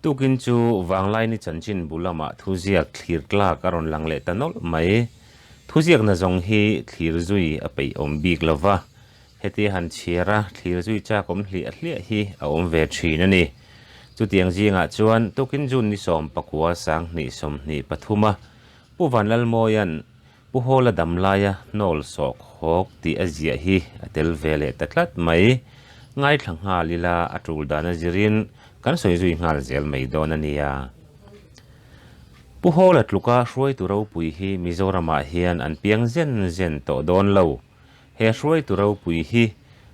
Tukin chu Vanglaini chanchin bu lamah thuziak thlir tlak a rawn lang leh ta nawlh mai. Thuziakna zawng hi thlir zui a peih awm bik lo va, hetia han chhiar a thlir zui chak awm hliah hliah hi a awm ve thin a ni. Chutiang zingah chuan tukin June ni 19 2023 a Pu Vanlalmawia'n Pu Hawla dam laia hnawl sawk hawk tih a ziah hi a tel ve leh ta tlat mai. Ngaithla nghal ila a tul dan a zirin kan sawi zui nghal zel mai dawn a nia. Pu Hawla tluka hruaitu ropui hi Mizoramah hian an piang zen zen tawh dawn lo. He hruaitu ropui hi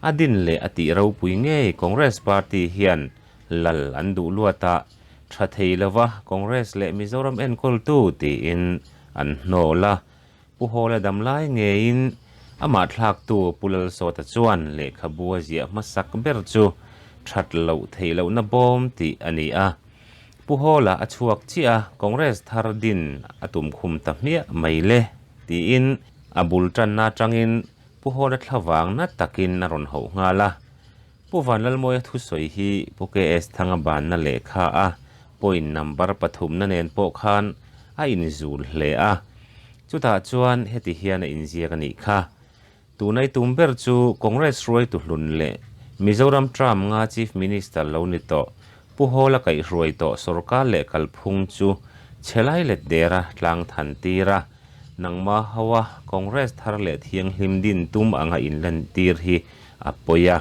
a din leh a tih ropui ngei Congress Party hian lal an duh luat a, tha thei lova Congress leh Mizoram enkawltu tiin an hnawl a. Pu Hawla damlai ngeiin amah thlaktu Pu Lalsawta chuan lehkhabu a ziah hmasak ber chu that loh theih lohna bawm tih a ni a. Pu Hawla a chhuak chiah a, Congress thar din a tum khum ta hmiah mai le tiin a bul tanna atangin Pu Hawla thlavang na takin a rawn hauh nghal a. Pu Vanlalmawia thusawi hi Pu KS Thanga banna lehkha a point number pathumna nen pawh khan a inzul hle a. Chutah chuan heti hian a inziak a nih kha. Tunai tum ber chu Congress hruaitu hlun leh Mizoram term nga Chief Minister lo ni tawh Pu Hawla kaihhruai tawh sorkar leh kalphung chu chhelai let dera tlang than tir a, nangmah hoa Congress thar leh thianghlim din tum anga inlantir hi a pawi a.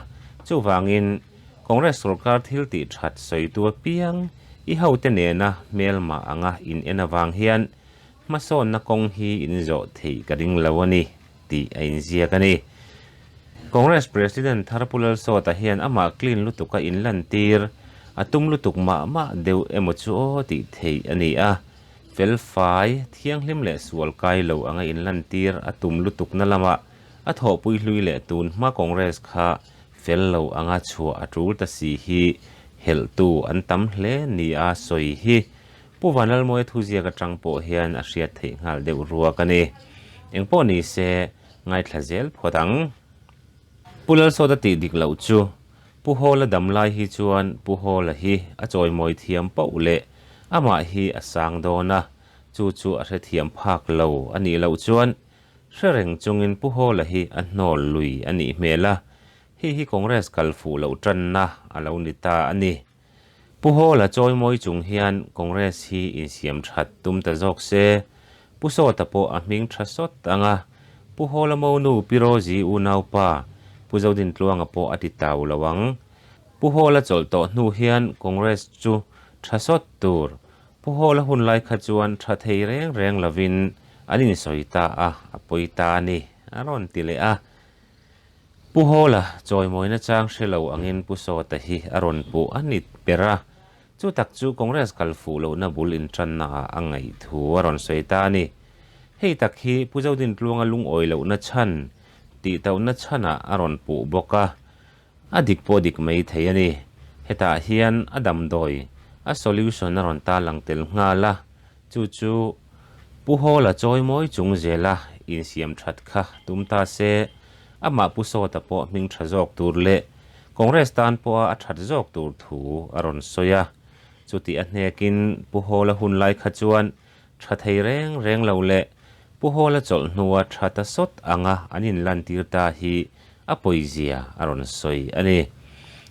Chuvangin, Congress sorkar thil tih that sawitu apiang i hote nena hmelmah anga in en avang hian hmasawnna kawng hi in zawh theih ka ring lo a ni tih a inziak a ni. Congress President thar Pu Lalsawta hian amah clean lutuka inlantir a tum lutuk mah mah deuh emaw chu aw tih theih a ni a. Felfai, thianghlim leh sual kai lo anga inlantir a tum lutukna lamah a thawhpui hlui leh tun hma Congress kha fel lo anga chhuah a tul ta si hi helhtu an tam hle nia sawi hi Pu Vanlalmawia thuziak atang pawh hian a hriat theih nghal deuh ruak a ni. Engpawh ni se ngaithla zel phawt ang. Pu Lalsawta tih dik loh chu Pu Hawla dam lai hi chuan Pu Hawla hi a chawimawi thiam pauh leh amah hi a sang dawn a, chu chu a hrethiam phak lo a nih loh chuan Hre reng chungin Pu Hawla hi a hnawl lui a nih hmel a, hei hi Congress kal fuh loh tanna a lo ni ta a ni. Pu Hawla chawimawi chung hian Congress hi insiam that tum ta zawk se, Pu Sawta pawh a hming tha sawt ang a, Pu Hawla monu Pi Rozi unaupa Pu Zodintluanga pawh a ti tau lo ang. Pu Hawla chawlh tawh hnu hian Congress chu tha sawt tur Pu Hawla hun lai kha chuan tha thei reng reng lovin an insawi ta a, a pawi ta a ni, a rawn ti leh a. Pu Hawla chawimawina chang hre lo angin Pu Sawta hi a rawn puh a ni ber a, chu tak chu Congress kal fuh lohna bul intannaah a ngaih thu a rawn sawi ta a ni. Hei tak hi Pu Zodintluanga lungawi lohna chhan, tihtohna chhanah a rawn puh bawk a. A dik pawh dik mai thei a ni. Hetah hian a damdawi, a solution a rawn tarlang tel nghal a, chu chu Pu Hawla chawi mawi chung zela insiam that kha tum ta se, amah Pu Sawta pawh hming tha zawk tur leh Congress tan pawha a that zawk tur thu a rawn sawi a. Chutih a hnekin Pu Hawla hun lai kha chuan tha thei reng reng lo leh Pu Hawla chawlh hnua tha ta sawt anga an inlantir ta hi a pawizia a rawn sawi a ni.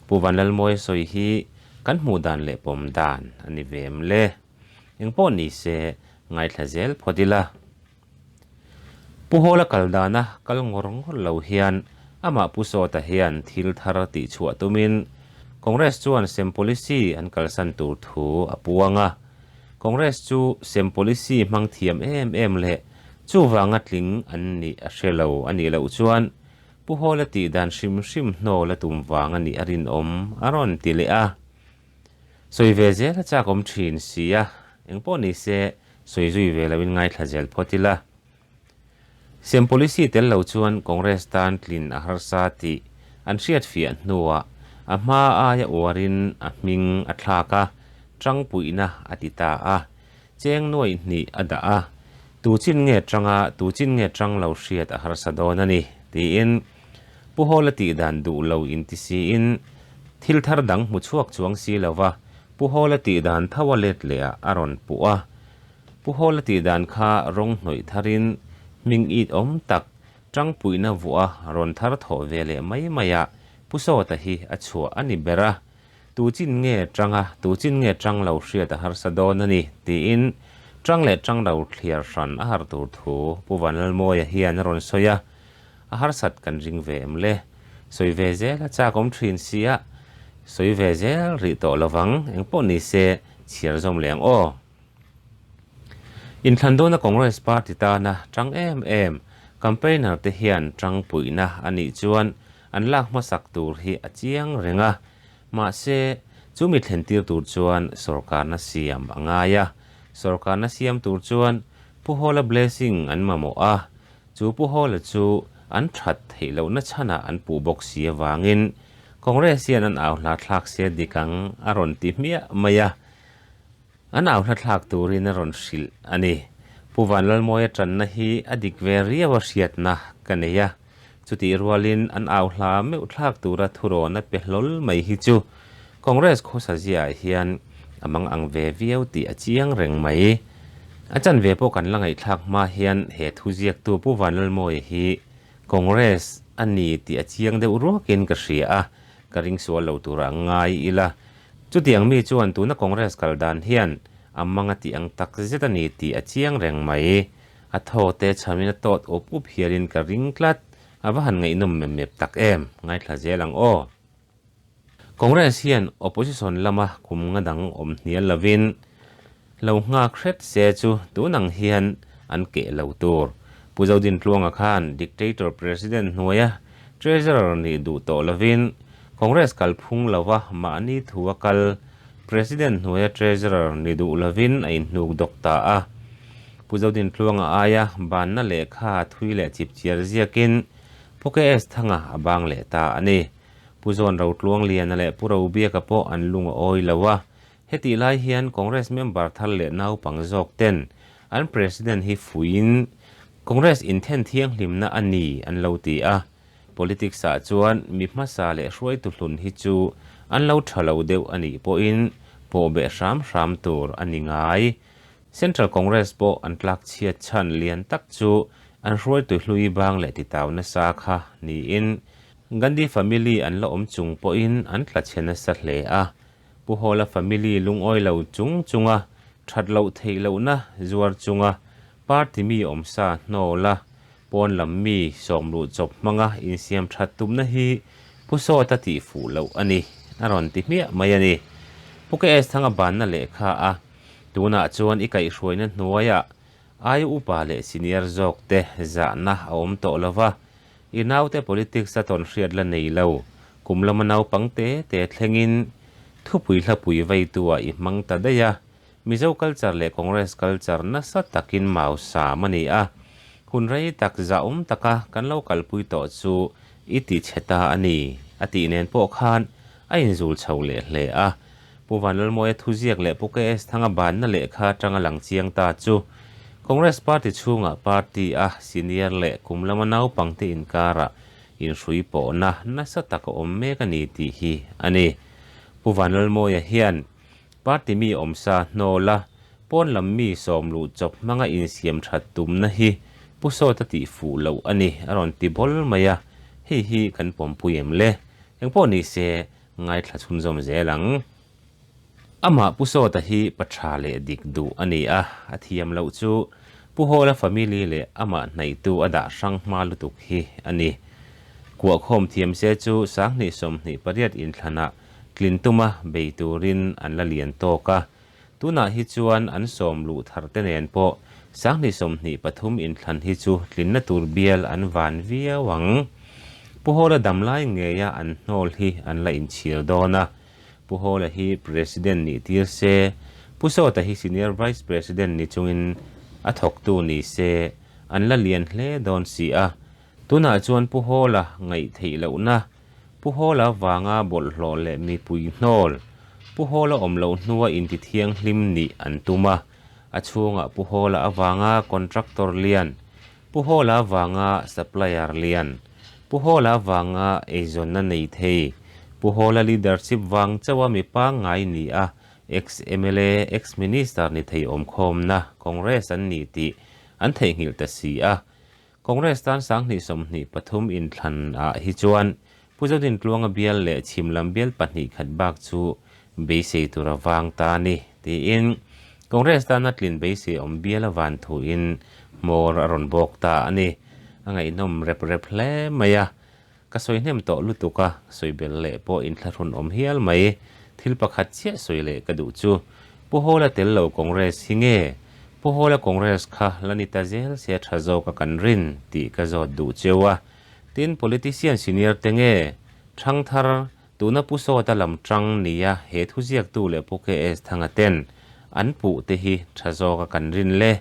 Pu Vanlalmawia sawi hi kan hmuh dan leh pawm dan a ni ve em le? Engpawh ni se ngaithla zel phawt ila. Pu Hawla kal dana kal ngawr ngawr lo hian amah Pu Sawta hian thil thar tihchhuah tumin Congress chuan sem policy an kalsan tur thu a puang a. Congress chu sem policy hmang thiam em em leh chuvanga tling an nih a hre lo a nih loh chuan Pu Hawla tih dan hrim hrim hnawl a tum vang a nih a rinawm a rawn ti leh a. Sawi ve zel a chak awm thin si a, engpawh ni se sawi zui ve loin ngaithla zel phawt ila. Sem policy tel lo chuan Congress tan tlin a harsa tih an hriatfiah hnuah a hma aia uarin a hming a thlak a, tangpuihna a ti ta a, cheng nuaih hnih a dah a, tu chin nge tanga tu chin nge tang lo hriat a harsa dawn a ni, tiin Pu Hawla tih dan duh lo inti siin thil thar dang hmu chhuak chuang si lova. Pu Hawla tih dan tho a let leh ah a rawn puh a. Pu Hawla tih dan kha rawng hnawih tharin hming it awm tak tangpuihna vuah a rawn thar thawh ve leh mai mai ah Pu Sawta hi a chhuah a ni ber a. Tu chin nge tang a, tu chin nge tang lo hriat a harsa dawn a ni tiin tang leh tang lo thliar hran a har tur thu Pu Vanlalmawia hian a rawn sawi a. A harsat kan ring ve em le? Sawi ve zel a chak awm thin sia, sawi ve zel rih tawh lovang, engpawh ni se chhiar zawm leh ang aw. Inthlan dawna Congress party tana tang em em campaigner te hian tang puihna a nih chuan an lak hmasak tur hi a chiang reng a, mahse chumi thlen tir tur chuan sorkarna siam a ngai a, sorkarna siam tur chuan Pu Hawla blessing an mamawh a, Chu Pu Hawla chu an that theih lohna chhanah an puh bawk si avangin Congress hian an au hla thlak se dik ang a rawn ti hmiah mai a, an au hla thlak turin a rawn hrilh a ni. Pu Vanlalmawia tanna hi a dik ve riau a hriatna ka nei a, chutih rualin an au hla meuh thlak tura thurawn a pe hlawl mai hi chu Congress khawsa ziaah hian a mang ang ve viau tih a chiang reng mai. A chanve pawh kan la ngaihthlak hma hian he thu ziaktu Pu Vanlalmawia hi Congress a ni tih a chiang deuh ruakin ka hria a, ka ring sual lo tura ngai ila. Chutiang mi chuan tuna Congress kal dan hian a mang a tih ang tak zet a ni tih a chiang reng mai. A thaw te chhamin a tawt up up hialin ka ring tlat. A va han ngaihnawm mep mep tak em! Ngaithla zel ang aw. Congress hian opposition lama kum nga dang awm hnial lovin lo nghak hret se chu tun ang hian an keh lo tur. Pu Zodintluanga khan dictator president hnuaia treasurer nih duh tawh lovin Congress kalphung lova mahni thu a kal president hnuaia treasurer ni duh lovin a inhnuk dawk ta a. Pu Zodintluanga aia banna lehkha thui leh chipchiar ziakin Pu KS Thanga a bang leh ta a ni. Pu Zawn Rotluangliana leh Pu Robiaka pawh an lung a awi lo a, hetih lai hian Congress member thar leh naupang zawk ten an President hi fuiin Congress inthen thianghlimna a ni an lo ti a, Politics ah chuan mi hmasa leh hruaitu hlun hi chu an lo tha lo deuh a nih pawhin pawhbeh hram hram tur a ni ngai. Central Congress pawh an tlak chhiat chhan lian tak chu an hruaitu hlui bang leh titau nasa kha niin Gandhi family an la awm chung pawhin an tla chhe nasa hle a, Pu Hawla family lungawi lo chung chunga that loh theih lohna zuar chunga party mi awmsa hnawla pawn lam mi sawmluh chawp hmanga insiam that tumna hi Pu Sawta tih fuh loh a ni, a rawn ti hmiah mai a ni. Pu KS Thanga banna lehkha a, tunah chuan i kaihhruaina hnuaiah ai upa leh senior zawk te zahna a awm tawh lova, I naute politics a tawn hriat la nei lo, kum lama naupang te te thlengin thupui hlapui veitu ah i hmang ta daih a, Mizo culture leh Congress culture nasa takin mau sam a ni a, hun rei tak zahawm taka kan lo kalpui tawh chu i ti chhe ta a ni, a tih nen pawh khan a inzul chho leh hle a. Pu Vanlalmawia thuziak leh Pu KS Thanga banna lehkha atanga lang chiang ta chu Congress party chhungah party a senior leh kum lama naupangte inkarah inhrui pawhna nasa tak a awm mek a ni tih hi a ni. Pu Vanlalmawia hian party mi awmsa hnawla pawn lam mi sawm luh chawp hmanga insiam that tumna hi Pu Sawta tih fuh loh a ni a rawn ti bawl mai a, hei hi kan pawmpui em le? Engpawh ni se Ngaithla chhunzawm zel ang. Amah Pu Sawta hi pa tha leh dik duh a ni a, a thiam loh chu Pu Hawla family leh amah hnaihtu a dah hrang hma lutuk hi a ni. Kuahkhawm thiam se chu 2028 inthlanah tlin tuma bei turin an la lian tawk a, tunah hi chuan an sawm luh thar te nen pawh 2023 inthlan hi chu tlinna tur bial an van viau ang. Pu Hawla dam lai ngeia an hnawl hi an la inchhir dawn a, Pu Hawla hi President nih tir se, Pu Sawta hi Senior Vice President ni chungin a thawktu ni se an la lian hle dawn si a. Tunah chuan Pu Hawla ngaih theih lohna, Pu Hawla vanga bawlhhlawh leh mipui hnawl, Pu Hawla awm loh hnua intithianghlim nih an tum a, a chhungah Pu Hawla avanga contractor lian, Pu Hawla vanga supplier lian, Pu Hawla vanga eizawnna nei thei, Pu Hawla leadership vang chauha mi pangngai ni a Ex-MLA, Ex-Minister ni thei awmkhawmna Congress an ni tih an theihnghilh ta si a. Congress tan 2023 inthlan ah hi chuan Pu Zodintluanga bial leh chhim lam bial pahnih khat bak chu beisei tur a vang ta a ni, tiin Congress tana tlin beisei awm bial a van thuin hmawr a rawn bawk ta a ni. A ngaihnawm rep rep hle mai a. Ka sawi hnem tawh lutuk a, sawi bel leh pawh inthlahrun awm hial mai. Thil pakhat chiah sawi leh ka duh chu, Pu Hawla tel lo Congress hi nge? Pu Hawla Congress kha la ni ta zel se a tha zawk a kan rin tih ka zawt duh cheu a. Tin, politician senior te nge? Thangthar, tuna Pu Sawta lam tang nia he thuziaktu leh Pu KS Thanga ten an puh te hi tha zawk a kan rin le?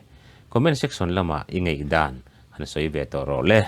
Comment section lamah i ngaihdan han sawi ve tawh rawh le.